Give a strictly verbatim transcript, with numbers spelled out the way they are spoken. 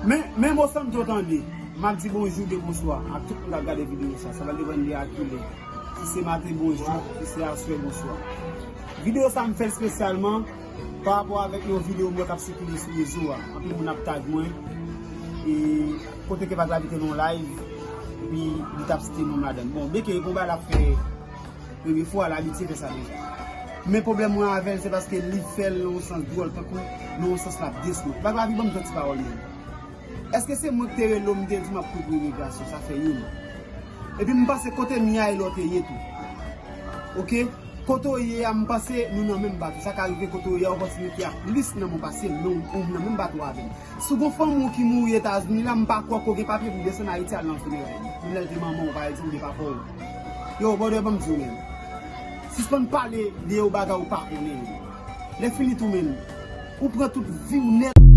Men, men mo sanm yo tande, m ap di bonjou de bonswa ak tout moun k ap gade videyo sa. Sa va depann de a kilè. Si se maten, bonjou. Si se aswè, bonswa. Videyo sa m fè l espesyalman pa rapò avèk yon videyo m wè k ap sikile sou rezo a. Anpil moun ap tag mwen. E kote ke Vag la mete nan yon live, epi li t ap site non m ladan l. Bon, byen ke yon bagay l ap fè premye fwa, l abitye fè sa deja. Men pwoblèm mwen avè l, se paske li fè l nan yon sans dwòl, tankou nan yon sans l ap deswit. Vag la vin ban m yon ti pawòl menm. Èske se mwen ki te rele w, m te di m ap kouri pou imigrasyon? Sa fè youn. Epi m panse kote m ye a e la w te ye tou. Oke? Kote w ye a, m panse nou nan menm bato. Sa ka rive kote w ye a, opòtinite a plis nan men w pase m, men w nan menm bato avè m. Si w gon fanmi w ki mouri Etazini la, m pa kwè ke w gen papye pou w desann Ayiti al nan fineray li. Menm lè l te manman w, pa egzanp, de papa w. Yo, brother, ban m di w, menm. Sispann pale de yon bagay ou pa konnen. Lè fini tou, menm, ou pran tout vi w nèt.